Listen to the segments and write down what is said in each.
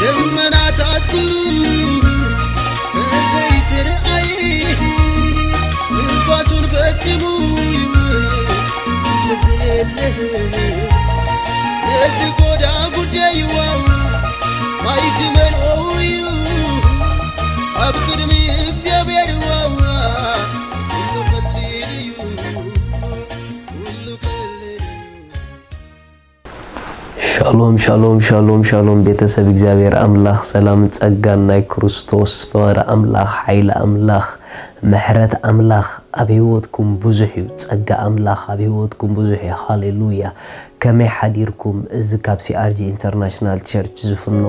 ደመናታት ኩሉ ተዘይትርኣይ፣ ንፋሱን ፈጺሙ ይውል ተዘየለ። ነዚ ጎዳ ጉዳይዋ ማይ ክመልኦ እዩ ኣብ ቅድሚ እግዚኣብሔር ዋዋ። ኩሉ ቀሊል እዩ፣ ኩሉ ቀሊል እዩ። ሻሎም ሻሎም ሻሎም ሻሎም፣ ቤተሰብ እግዚኣብሔር ኣምላኽ ሰላምን ጸጋን ናይ ክርስቶስ ፍቕሪ ኣምላኽ፣ ሓይሊ ኣምላኽ፣ ምሕረት ኣምላኽ ኣብ ህይወትኩም ብዙሕ እዩ። ጸጋ ኣምላኽ ኣብ ህይወትኩም ብዙሕ እዩ። ሃሌሉያ። ከመይ ሓዲርኩም? እዚ ካብ C R G International Church ዝፍኖ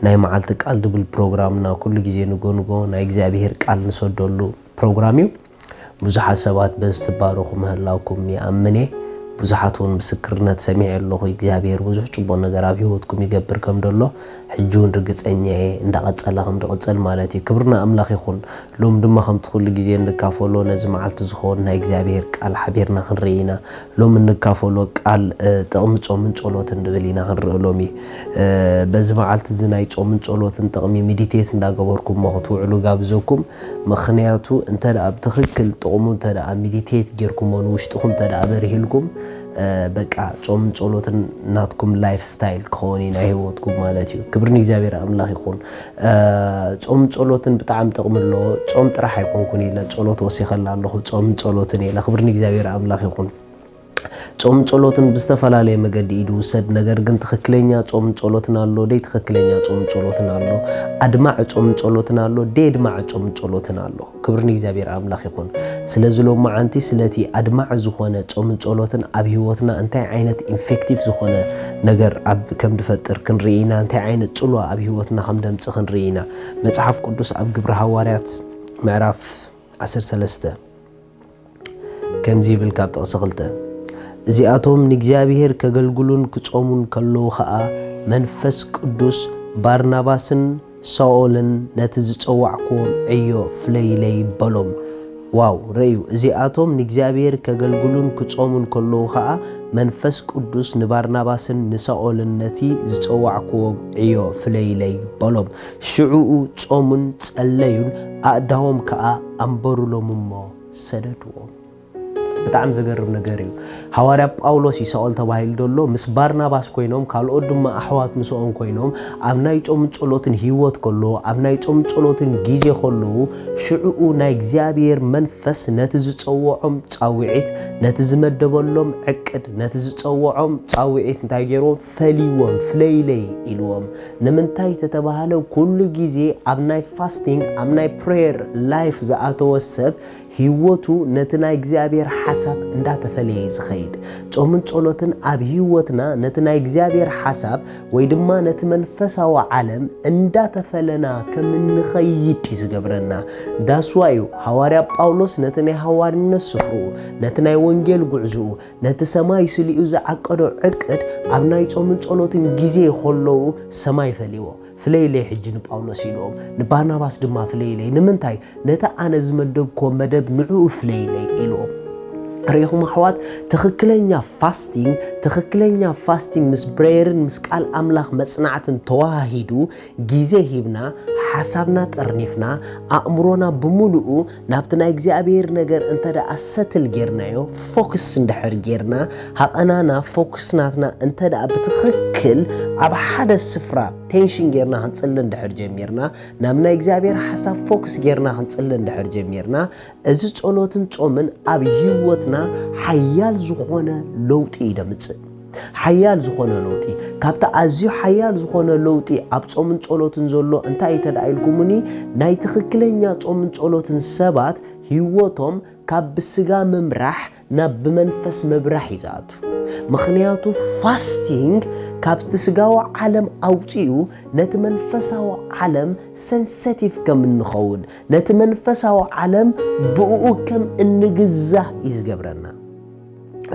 ናይ መዓልቲ ቃል ድብል ፕሮግራምና፣ ኩሉ ግዜ ንጎ ንጎ ናይ እግዚኣብሔር ቃል ንሰደሉ ፕሮግራም እዩ። ብዙሓት ሰባት በዚ ትባረኹ ምህላውኩም ይኣምን እየ። ብዙሓት እውን ምስክርነት ሰሚዐ ኣለኹ። እግዚኣብሔር ብዙሕ ጽቡቕ ነገር ኣብ ህይወትኩም ይገብር ከም ደሎ ሕጂ እውን ርግጸኛ እየ፣ እንዳቐጸለ ከም ድቕጽል ማለት እዩ። ክብርና ኣምላኽ ይኹን። ሎም ድማ ከምቲ ኩሉ ግዜ እንካፈሎ ነዚ መዓልቲ ዝኸውን ናይ እግዚኣብሔር ቃል ሓቢርና ክንርኢ ኢና። ሎም እንካፈሎ ቃል፣ እ፣ ጥቕሚ ጾምን ጸሎትን ንብል ኢና ክንርኢ ሎሚ። እ፣ በዚ መዓልቲ እዚ ናይ ጾምን ጸሎትን ጥቕሚ ሚዲቴት እንዳገበርኩም እሞ ክትውዕሉ ጋብዘኩም። ምኽንያቱ እንተ ደኣ ብትኽክል ጥቕሙ እንተ ደኣ ሚዲቴት ጌርኩሞ ንውሽጥኹም እንተ ደኣ በሪህልኩም፣ እ፣ በቃ ጾምን ጸሎትን ናትኩም ላይፍ ስታይል ክኸውን እዩ ናይ ህይወትኩም ማለት እዩ። ክብሪ ንእግዚኣብሔር ኣምላኽ ይኹን። እ፣ ጾምን ጸሎትን ብጣዕሚ ጥቕሚ ኣለዎ። ጾም ጥራሕ ኣይኮንኩን ኢለ ጸሎት ወሲኸላ ኣለኹ፣ ጾምን ጸሎትን ኢለ። ክብሪ ንእግዚኣብሔር ኣምላኽ ይኹን። ጾምን ጸሎትን ብዝተፈላለየ መገዲ እዩ ዝውሰድ። ነገር ግን ትኽክለኛ ጾምን ጸሎትን ኣሎ፣ ደይ ትኽክለኛ ጾምን ጸሎትን ኣሎ። ኣድማዒ ጾምን ጸሎትን ኣሎ፣ ደይ ኣድማዒ ጾምን ጸሎትን ኣሎ። ክብሪ ንእግዚኣብሔር ኣምላኽ ይኹን። ስለዚ ሎማዓንቲ ስለቲ ኣድማዒ ዝኾነ ጾምን ጸሎትን ኣብ ህይወትና እንታይ ዓይነት ኢንፌክቲቭ ዝኾነ ነገር ኣብ ከም ድፈጥር ክንርኢ ኢና፣ እንታይ ዓይነት ጽልዋ ኣብ ህይወትና ከም ደምጽእ ክንርኢ ኢና። መጽሓፍ ቅዱስ ኣብ ግብሪ ሃዋርያት ምዕራፍ ዓሰርተ ሰለስተ ከምዚ ይብል ካብ ጥቕሲ ክልተ፣ "እዚኣቶም ንእግዚኣብሔር ከገልግሉን ክጾሙን ከለዉ ኸኣ መንፈስ ቅዱስ ባርናባስን ሳኦልን ነቲ ዝጸዋዕክዎም ዕዮ ፍለይለይ በሎም።" ዋው፣ ርእዩ፣ "እዚኣቶም ንእግዚኣብሔር ከገልግሉን ክጾሙን ከለዉ ኸኣ መንፈስ ቅዱስ ንባርናባስን ንሳኦልን ነቲ ዝጸዋዕክዎም ዕዮ ፍለይለይ በሎም። ሽዑኡ ጾሙን ጸለዩን፣ ኣእዳዎም ከኣ ኣንበሩሎም እሞ ሰደድዎም።" ብጣዕሚ ዘገርም ነገር እዩ። ሃዋርያ ጳውሎስ እዩ ሳኦል ተባሂሉ ዘሎ፣ ምስ ባርናባስ ኮይኖም፣ ካልኦት ድማ ኣሕዋት ምስኦም ኮይኖም፣ ኣብ ናይ ጾምን ጸሎትን ህይወት ከለዉ፣ ኣብ ናይ ጾምን ጸሎትን ግዜ ከለዉ፣ ሽዑኡ ናይ እግዚኣብሔር መንፈስ ነቲ ዝጸውዖም ጻውዒት፣ ነቲ ዝመደበሎም ዕቅድ፣ ነቲ ዝጸውዖም ጻውዒት እንታይ ገይርዎም? ፈልይዎም፣ ፍለይለይ ኢልዎም። ንምንታይ ተተባሃለ? ኩሉ ግዜ ኣብ ናይ ፋስቲንግ፣ ኣብ ናይ ፕሬየር ላይፍ ዝኣተወ ሰብ፣ ህይወቱ ነቲ ናይ እግዚኣብሔር ሓሳብ እንዳተፈለየ እዩ ዝኸይድ። ጾምን ጸሎትን ኣብ ህይወትና ነቲ ናይ እግዚኣብሔር ሓሳብ ወይ ድማ ነቲ መንፈሳዊ ዓለም እንዳተፈለና ከም እንኸይድ እዩ ዝገብረና። ዳስዋ እዩ ሃዋርያ ጳውሎስ ነቲ ናይ ሃዋርነት ስፍርኡ፣ ነቲ ናይ ወንጌል ጉዕዝኡ፣ ነቲ ሰማይ ስሊኡ ዝዓቀዶ ዕቅድ ኣብ ናይ ጾምን ጸሎትን ግዜ ከለዉ ሰማይ ፈልይዎ። ፍለይለይ ሕጂ ንጳውሎስ ኢልዎም፣ ንባርናባስ ድማ ፍለይለይ። ንምንታይ? ነቲ ኣነ ዝመደብክዎ መደብ ንዕኡ ፍለይለይ ኢልዎም። ርኢኹም ኣሕዋት፣ ትኽክለኛ ፋስቲንግ፣ ትኽክለኛ ፋስቲንግ ምስ ብሬየርን ምስ ቃል ኣምላኽ መጽናዕትን ተዋሃሂዱ፣ ግዜ ሂብና፣ ሓሳብና ጠርኒፍና፣ ኣእምሮና ብምሉኡ ናብቲ ናይ እግዚኣብሔር ነገር እንተ ደኣ ሰትል ጌርናዮ፣ ፎክስ እንድሕር ጌርና፣ ሃቐናና፣ ፎክስ ናትና እንተ ደኣ ብትኽክል ኣብ ሓደ ስፍራ ቴንሽን ጌርና ክንጽሊ እንድሕር ጀሚርና፣ ናብ ናይ እግዚኣብሔር ሓሳብ ፎክስ ጌርና ክንጽሊ እንድሕር ጀሚርና፣ እዚ ጸሎትን ጾምን ኣብ ህይወትና ሓያል ዝኾነ ለውጢ እዩ ደምጽእ። ሓያል ዝኾነ ለውጢ፣ ካብቲ ኣዝዩ ሓያል ዝኾነ ለውጢ ኣብ ጾምን ጸሎትን ዘሎ እንታይ እዩ ተደኣ ኢልኩምኒ፣ ናይ ትኽክለኛ ጾምን ጸሎትን ሰባት ህይወቶም ካብ ብስጋ ምምራሕ ናብ ብመንፈስ ምብራሕ እዩ ዝኣቱ። ምኽንያቱ ፋስቲንግ ካብቲ ስጋዊ ዓለም ኣውጺኡ ነቲ መንፈሳዊ ዓለም ሰንሰቲቭ ከም እንኸውን፣ ነቲ መንፈሳዊ ዓለም ብእኡ ከም እንግዛእ እዩ ዝገብረና።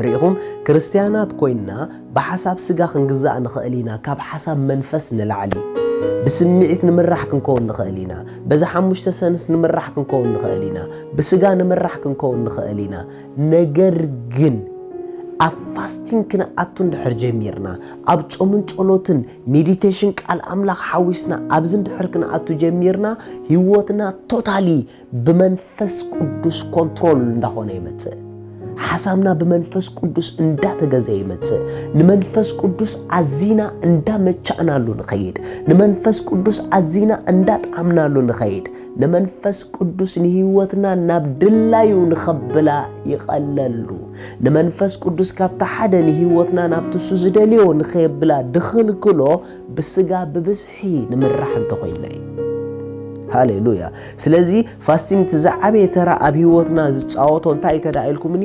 ርኢኹም፣ ክርስትያናት ኮይንና ብሓሳብ ስጋ ክንግዛእ ንኽእል ኢና፣ ካብ ሓሳብ መንፈስ ንላዕሊ። ብስምዒት ንምራሕ ክንከውን ንኽእል ኢና። በዚ ሓሙሽተ ሰንስ ንምራሕ ክንከውን ንኽእል ኢና። ብስጋ ንምራሕ ክንከውን ንኽእል ኢና። ነገር ግን ኣብ ፋስቲንግ ክንኣቱ እንድሕር ጀሚርና፣ ኣብ ጾምን ጸሎትን ሜዲቴሽን ቃል ኣምላኽ ሓዊስና ኣብዚ እንድሕር ክንኣቱ ጀሚርና፣ ህይወትና ቶታሊ ብመንፈስ ቅዱስ ኮንትሮል እንዳኾነ ይመጽእ። ሓሳብና ብመንፈስ ቅዱስ እንዳተገዘ ይመጽእ። ንመንፈስ ቅዱስ ኣዚና እንዳመቻእናሉ ንኸይድ፣ ንመንፈስ ቅዱስ ኣዚና እንዳጣዕምናሉ ንኸይድ፣ ንመንፈስ ቅዱስ ንህይወትና ናብ ድላዩ ንኸብላ ይቐለሉ። ንመንፈስ ቅዱስ ካብቲ ሓደ ንህይወትና ናብቲ እሱ ዝደልዮ ንኸየብላ ድኽልክሎ ብስጋ ብብዝሒ ንምራሕ እንተኾይንና እዩ። ሃሌሉያ። ስለዚ ፋስቲንግ እቲ ዝዓበየ ተራ ኣብ ህይወትና ዝፃወቶ እንታይ እዩ ተዳ ኢልኩምኒ?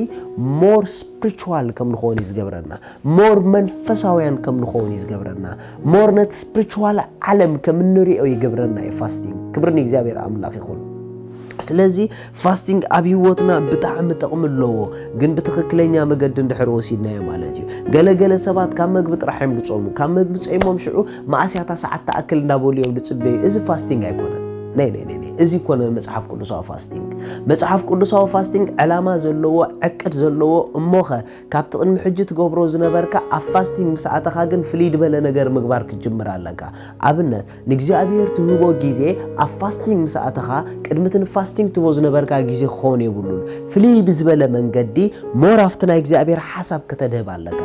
ሞር ስፕሪቹዋል ከም ንኸውን እዩ ዝገብረና። ሞር መንፈሳውያን ከም ንኸውን እዩ ዝገብረና። ሞር ነቲ ስፕሪቹዋል ዓለም ከም እንሪኦ ይገብረና እዩ ፋስቲንግ። ክብሪ ንእግዚኣብሔር ኣምላኽ ይኹን። ስለዚ ፋስቲንግ ኣብ ህይወትና ብጣዕሚ ጥቕሚ ኣለዎ፣ ግን ብትኽክለኛ መገዲ እንድሕር ወሲድናዮ ማለት እዩ። ገለ ገለ ሰባት ካብ መግቢ ጥራሕ እዮም ዝጾሙ። ካብ መግቢ ጾይሞም ሽዑ መኣስያታ ሰዓት ትኣክል እንዳበሉ እዮም ዝጽበዩ። እዚ ፋስቲንግ ኣይኮነን። ነይ ነይ ነይ ነይ፣ እዚ ይኮነን መጽሓፍ ቅዱሳዊ ፋስቲንግ። መጽሓፍ ቅዱሳዊ ፋስቲንግ ዕላማ ዘለዎ፣ ዕቅድ ዘለዎ፣ እሞኸ ካብቲ ቅድሚ ሕጂ ትገብሮ ዝነበርካ ኣብ ፋስቲንግ ምስ ኣተኻ ግን ፍልይ ዝበለ ነገር ምግባር ክትጅምር ኣለካ። ኣብነት፣ ንእግዚኣብሔር ትህቦ ግዜ ኣብ ፋስቲንግ ምስ ኣተኻ፣ ቅድሚ እቲ ንፋስቲንግ ትህቦ ዝነበርካ ግዜ ክኸውን የብሉን። ፍልይ ብዝበለ መንገዲ ሞር ኣብቲ ናይ እግዚኣብሔር ሓሳብ ከተድህብ ኣለካ።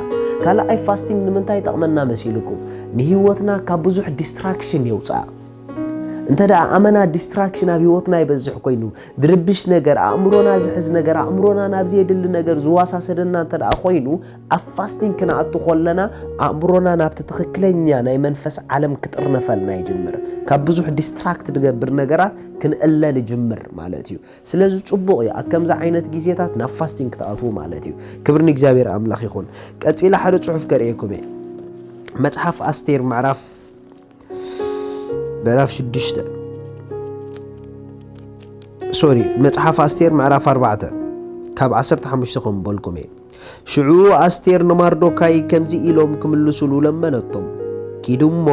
ካልኣይ፣ ፋስቲንግ ንምንታይ ይጠቕመና መሲልኩም? ንህይወትና ካብ ብዙሕ ዲስትራክሽን የውፅኣ። እንተ ደኣ ኣመና ዲስትራክሽን ኣብ ህይወትና ይበዝሕ ኮይኑ፣ ድርብሽ ነገር፣ ኣእምሮና ዝሕዝ ነገር፣ ኣእምሮና ናብ ዘየድሊ ነገር ዝዋሳሰደና እንተ ደኣ ኮይኑ፣ ኣብ ፋስቲንግ ክንኣቱ ከለና ኣእምሮና ናብቲ ትኽክለኛ ናይ መንፈስ ዓለም ክጥርነፈልና ይጅምር። ካብ ብዙሕ ዲስትራክት ዝገብር ነገራት ክንእለ ንጅምር ማለት እዩ። ስለዚ ጽቡቕ እዩ ኣብ ከምዚ ዓይነት ግዜታት ናብ ፋስቲንግ ክትኣትዉ ማለት እዩ። ክብሪ ንእግዚኣብሔር ኣምላኽ ይኹን። ቀጺለ ሓደ ጽሑፍ ከርእየኩም እየ። መጽሓፍ ኣስቴር ምዕራፍ ምዕራፍ ሽዱሽተ፣ ሶሪ፣ መጽሓፍ ኣስቴር ምዕራፍ ኣርባዕተ ካብ ዓሰርተ ሓሙሽተ ከም በልኩም እየ። ሽዑ ኣስቴር ንማርዶካይ ከምዚ ኢሎም ክምልሱሉ ለመነቶም። ኪዱ እሞ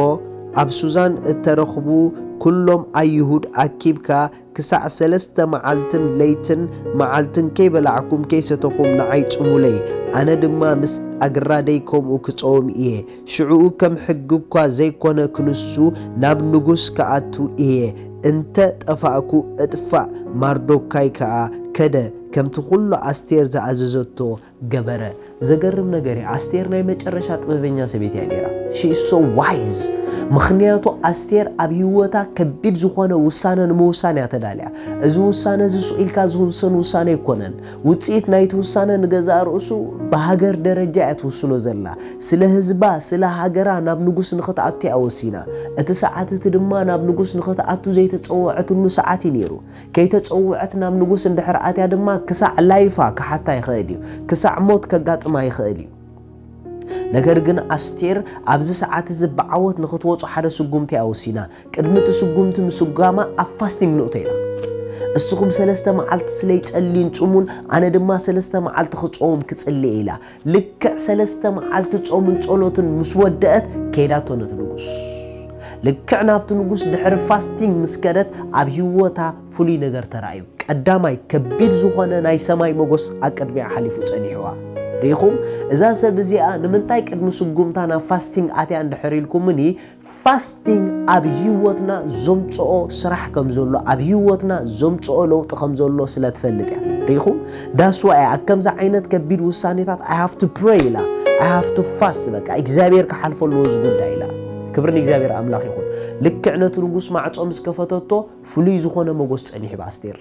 ኣብ ሱዛን እተረኽቡ ኩሎም ኣይሁድ ኣኪብካ ክሳዕ ሰለስተ መዓልትን ለይትን መዓልትን ከይበላዕኩም ከይሰተኹም ንዓይ ጽሙለይ፣ ኣነ ድማ ምስ ኣግራደይ ከምኡ ክጸውም እየ። ሽዑኡ ከም ሕጊ እኳ ዘይኮነ ክንሱ ናብ ንጉስ ክኣቱ እየ። እንተ ጠፋእኩ እጥፋእ። ማርዶካይ ከኣ ከደ፣ ከምቲ ኩሉ ኣስቴር ዝኣዘዘቶ ገበረ። ዘገርም ነገር እዩ። ኣስቴር ናይ መጨረሻ ጥበበኛ ሰበይቲ እያ ነይራ። She is so wise። ምኽንያቱ ኣስቴር ኣብ ህይወታ ከቢድ ዝኾነ ውሳነ ንምውሳን እያ ተዳልያ። እዚ ውሳነ እዚ ሱቕ ኢልካ ዝውሰን ውሳነ ኣይኮነን። ውጽኢት ናይቲ ውሳነ ንገዛእ ርእሱ ብሃገር ደረጃ እያ ትውስኖ ዘላ። ስለ ህዝባ፣ ስለ ሃገራ ናብ ንጉስ ንኽትኣቱ እያ ወሲና። እቲ ሰዓት እቲ ድማ ናብ ንጉስ ንኽትኣቱ ዘይተጸወዐትሉ ሰዓት እዩ ነይሩ። ከይተጸውዐት ናብ ንጉስ እንድሕር ኣትያ ድማ ክሳዕ ላይፋ ክሓታ ይኽእል እዩ። ክሳዕ ሞት ከጋጥማ ይኽእል እዩ። ነገር ግን ኣስቴር ኣብዚ ሰዓት እዚ ብዓወት ንኽትወጹ ሓደ ስጉምቲ እያ ወሲና። ቅድሚ እቲ ስጉምቲ ምስጓማ ኣብ ፋስቲንግ ንእቶ ኢላ። እስኹም ሰለስተ መዓልቲ ስለይ ጸልዩን ጽሙን፣ ኣነ ድማ ሰለስተ መዓልቲ ክጸውም ክጽሊ እየ ኢላ። ልክዕ ሰለስተ መዓልቲ ጾምን ጸሎትን ምስ ወደአት ከይዳቶ ነቲ ንጉስ። ልክዕ ናብቲ ንጉስ ድሕሪ ፋስቲንግ ምስ ከደት ኣብ ህይወታ ፍሉይ ነገር ተራእዩ። ቀዳማይ ከቢድ ዝኾነ ናይ ሰማይ መጎስ ኣብ ቅድሚኣ ሓሊፉ ጸኒሕዋ። ሪኢኹም? እዛ ሰብ እዚኣ ንምንታይ ቅድሚ ስጉምታ ናብ ፋስቲንግ ኣትያ እንድሕር ኢልኩምኒ፣ ፋስቲንግ ኣብ ህይወትና ዘምጽኦ ስራሕ ከም ዘሎ፣ ኣብ ህይወትና ዘምጽኦ ለውጢ ከም ዘሎ ስለ ትፈልጥ እያ። ሪኢኹም? That's why ኣብ ከምዚ ዓይነት ከቢድ ውሳኔታት I have to pray ኢላ፣ I have to fast፣ በቃ እግዚኣብሔር ክሓልፎ ኣለዎ እዚ ጉዳይ ኢላ። ክብሪ ንእግዚኣብሔር ኣምላኽ ይኹን። ልክዕ ነቲ ንጉስ ማዕጾ ምስ ከፈተቶ ፍሉይ ዝኾነ መጎስ ጸኒሑ ብኣስቴር።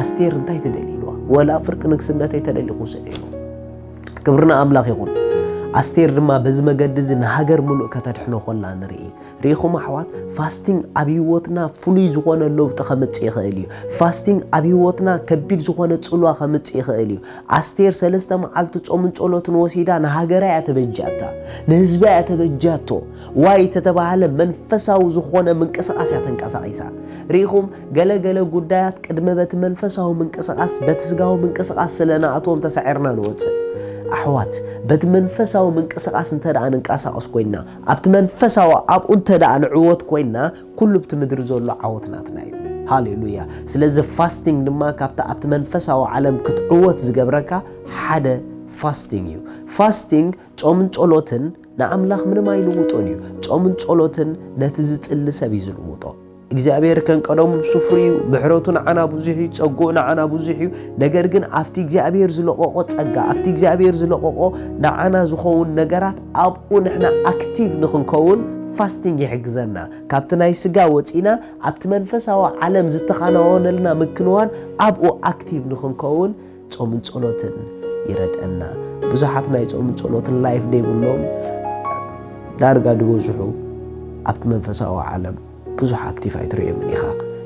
ኣስቴር እንታይ ተደልዩ ኢልዋ? ወላ ፍርቂ ንግስነተይ ተደሊኹ ውሰደዮ። ክብሪ ንኣምላኽ ይኹን። ኣስቴር ድማ በዚ መገዲ እዚ ንሃገር ምሉእ ከተድሕኖ ከላ ንርኢ። ርኢኹም ኣሕዋት፣ ፋስቲንግ ኣብ ህይወትና ፍሉይ ዝኾነ ለውጢ ከምጽእ ይኽእል እዩ። ፋስቲንግ ኣብ ህይወትና ከቢድ ዝኾነ ጽልዋ ከምጽእ ይኽእል እዩ። ኣስቴር ሰለስተ መዓልቲ ጾምን ጸሎትን ወሲዳ ንሃገራ እያ ተበጃታ፣ ንህዝባ እያ ተበጃቶ። ዋይ ተተባሃለ መንፈሳዊ ዝኾነ ምንቅስቓስ እያ ተንቀሳቒሳ። ርኢኹም፣ ገለ ገለ ጉዳያት ቅድሚ በቲ መንፈሳዊ ምንቅስቓስ በቲ ስጋዊ ምንቅስቓስ ስለ ንኣትዎም ተሳዒርና ንወጽእ። ኣሕዋት፣ በቲ መንፈሳዊ ምንቅስቃስ እንተ ደኣ ንንቀሳቀስ ኮይና፣ ኣብቲ መንፈሳዊ ኣብኡ እንተ ደኣ ንዕወት ኮይና፣ ኩሉ ብቲ ምድሪ ዘሎ ዓወት ናትና እዩ። ሃሌሉያ። ስለዚ ፋስቲንግ ድማ ካብቲ ኣብቲ መንፈሳዊ ዓለም ክትዕወት ዝገብረካ ሓደ ፋስቲንግ እዩ። ፋስቲንግ፣ ጾምን ጸሎትን ንኣምላኽ ምንም ኣይልውጦን እዩ። ጾምን ጸሎትን ነቲ ዝጽሊ ሰብ እዩ ዝልውጦ። እግዚኣብሔር ከም ቀደሙ ብስፍሩ እዩ። ምሕረቱ ንዓና ብዙሕ እዩ። ጸግኡ ንዓና ብዙሕ እዩ። ነገር ግን ኣብቲ እግዚኣብሔር ዝለቆቆ ጸጋ፣ ኣብቲ እግዚኣብሔር ዝለቆቆ ንዓና ዝኸውን ነገራት ኣብኡ ንሕና ኣክቲቭ ንኽንከውን ፋስቲንግ ይሕግዘና። ካብቲ ናይ ስጋ ወጺና ኣብቲ መንፈሳዊ ዓለም ዝተኻናወነልና ምክንዋን ኣብኡ ኣክቲቭ ንኽንከውን ጾምን ጸሎትን ይረድአና። ብዙሓት ናይ ጾምን ጸሎትን ላይፍ ደይብሎም ዳርጋ ዝበዝሑ ኣብቲ መንፈሳዊ ዓለም ብዙሕ ኣክቲቭ ኣይትርእዮምን ኢኻ።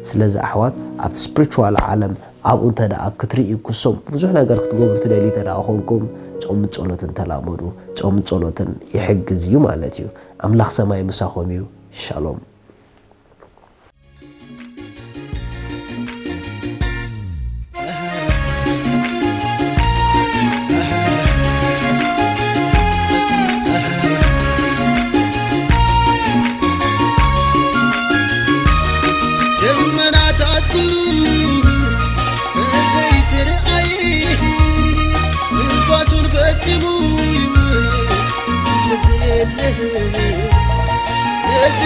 ስለዚ ኣሕዋት ኣብቲ ስፕሪቹዋል ዓለም ኣብኡ እንተ ደኣ ክትርእዩ ክሶም ብዙሕ ነገር ክትገብሩ ትደልዩ እንተ ደኣ ኾንኩም ጾምን ጸሎትን ተላመዱ። ጾምን ጸሎትን ይሕግዝ እዩ ማለት እዩ። ኣምላኽ ሰማይ ምሳኹም እዩ። ሻሎም። ደመናታት ኩሉ ተዘይትርኣይ ንፋሱን ፈጺሙ ይውል ተዘየለ ነዚ